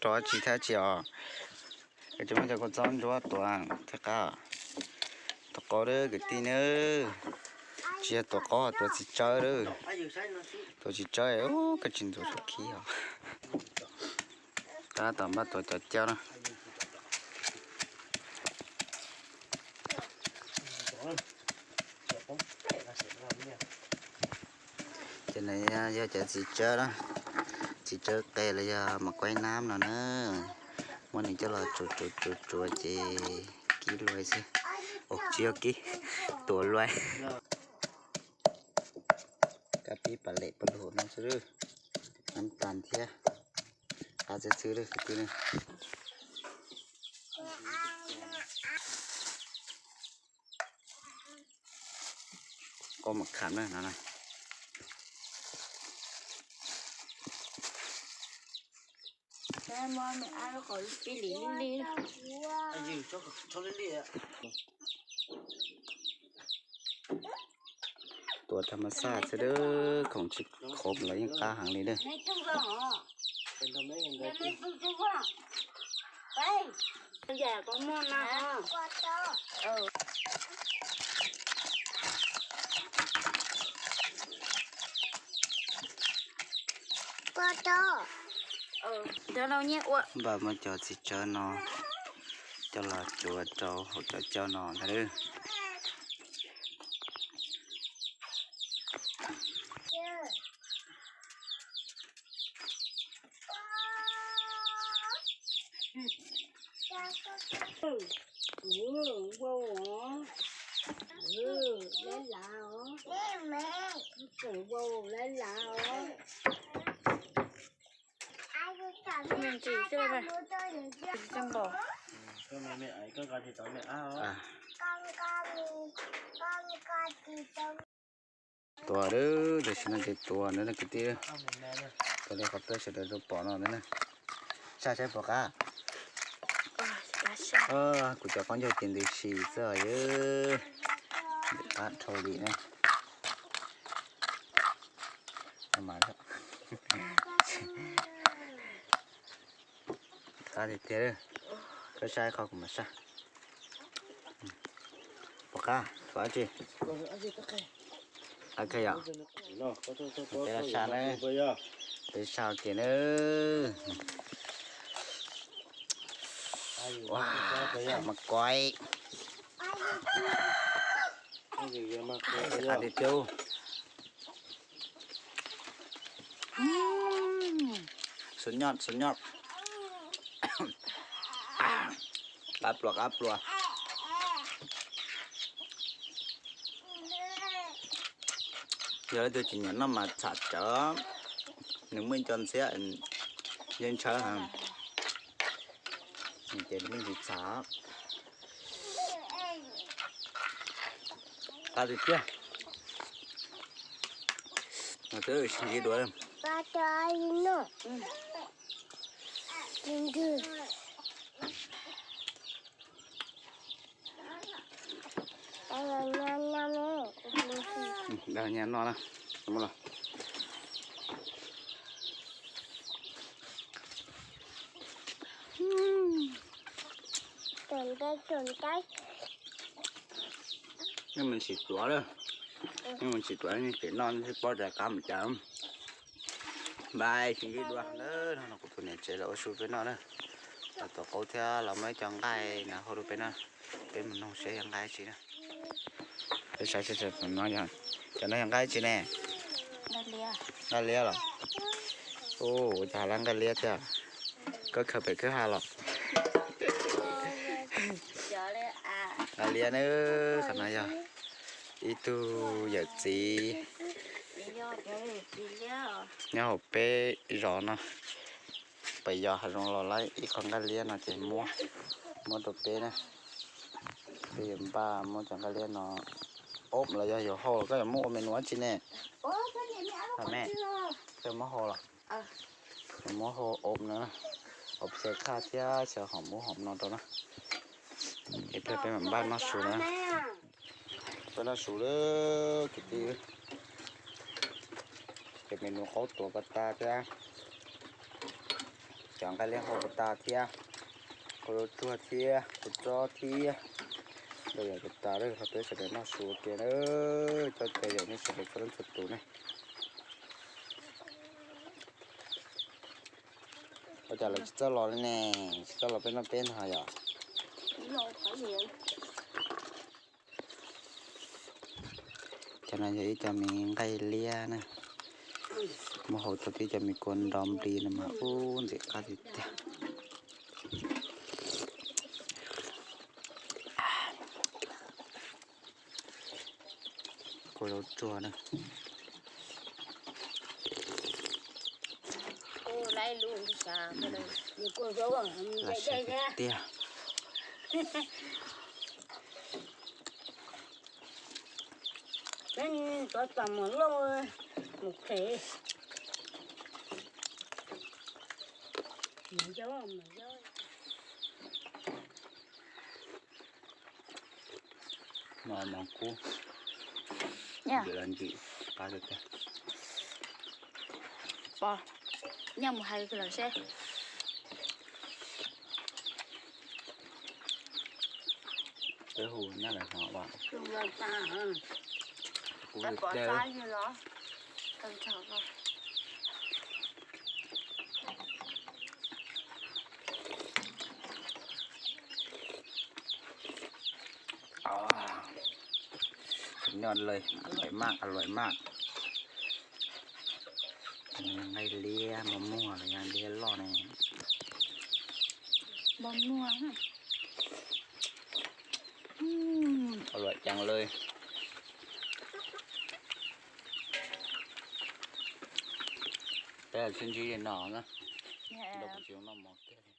rau dab tsi thiab tsis os. Koj tsis muab cov kua txob ntsuab tuav thiab qab. Tuav qaub lawm kwv tij nawb. Tsis yog tuav qaub, tuav txiv tsawb lawm. Tuav txiv tsawb, koj tsis ntxuav txuj khib os. Tab tom npaj tuav cov cawv na. Ces no yog cov txiv tsawb na, txiv tsawb qe los yog mas kuaib nab no na. Muab nws coj los tsuav tsuav tsuav tsuav ces kib luav xwb. Tsis yog kib, tuav luav. Kab pib pas lem pab lug no xwb, nab tas thiab, qab txhwb txhwb lawm xwb. Koj mus kham na no na. Tuav tham mas xaj xwb dawb, khoom tsis khoom los yeej qab heev li dawb. Npaj muab cov txiv tsawb no coj los tsuav rau hauv cov cawv no ntag. Tuav lawm, tam sim no ces tuav ntawd kwv tij. Tuav li qhov peb sawv daws tau pom no ntag na. Saj saib puas qab. Kuv cov qaub ncaug ces ntws si xwb os, ntws qab dhau li na. Qab tiag tiag, koj saib qhov kuv mam saj. Puas qab, tuav dab tsi? Ok yom. Peb los saj na, peb saj ua ke na. Ua, mas kuaib. Qab tiag tiag. Suav nyoj, suav nyoj. Qab pluas, qab pluas. Yog leej twg tsis nyiam noj mas txham tsawv, nws muaj ib co ntxhiab yeej tshawb heev, ces nws yeej tsis txham. Qab tiag tiag. No twb sib ntsib dua. Dag nyaj no na, muab los. Nej mus tsis tuav lawm, nej mus tsis tuav nej tseem noj nej thiaj paub tias qab mus cas. Npaj sib ntsib dua na, no kuv tus niam tsev los ua su peb noj na. Los tuav qaub thiab los muab ib co nqaij no hau rau peb noj, peb mus noog seb yog nqaij tsi na. Peb saib seb no, cov no yog nqaij tsi ne? Nqaij liab los? Ua cas hais tias nqaij liab thiab? Koj khaws pem kwj ha los? Nqaij liab na, qhov no yog ib tug yawm txiv nyob hauv peb zos no, pem yos hav zoov los lawm ib qho nqaij liab no ces muab, muab rau peb na. Peb yuav npaj muab cov nqaij liab no ob los yog yuav hau los koj yuav muab ua me nus dab tsi ne? Koj muab hau los? Muab hau ob na, ob xyaw khaj thiab xyaw hom mub hom no rau na. Es peb mam npaj noj su na. Peb noj su lawm kwv tij. Ces me nus qaub tuav ko tas thiab. Cov nqaij liab hau tas thiab, kuv lub tsuag thiab, kuv tsob thiab. Ntau yam tas tas, los peb sawv daws noj su ua ke na. Coj caw yaum nej sawv daws txhua leej txhua tus ne. Ua cas lawv tsis txawj los li ne? Tsis txawj los peb noj peb ntag yom? Cov no yog ib co me nqaij liab na, muab hau tau tib co me kua nrov nplig no mas ub ntxim qab tiag tiag. Kua zaub tsuag na. Lam saib tiag tiag. Peb tsov tom mus lauj, mus phem. Mos kub, ntsim los ntsim qab tiag tiag. Pom, nyaj mus hais lawm seb. Peb hu nyaj lawm no as. Kuv pom xav yog los. Suv nyuj lawm, ua luam maj, ua luam maj. Nqaij liab mos muag los yog liab loj ne. Mos muag. Ua luam ceev lawm. Peb sib ntsib li no na. Nrau kuv tsis noj mov kiag li.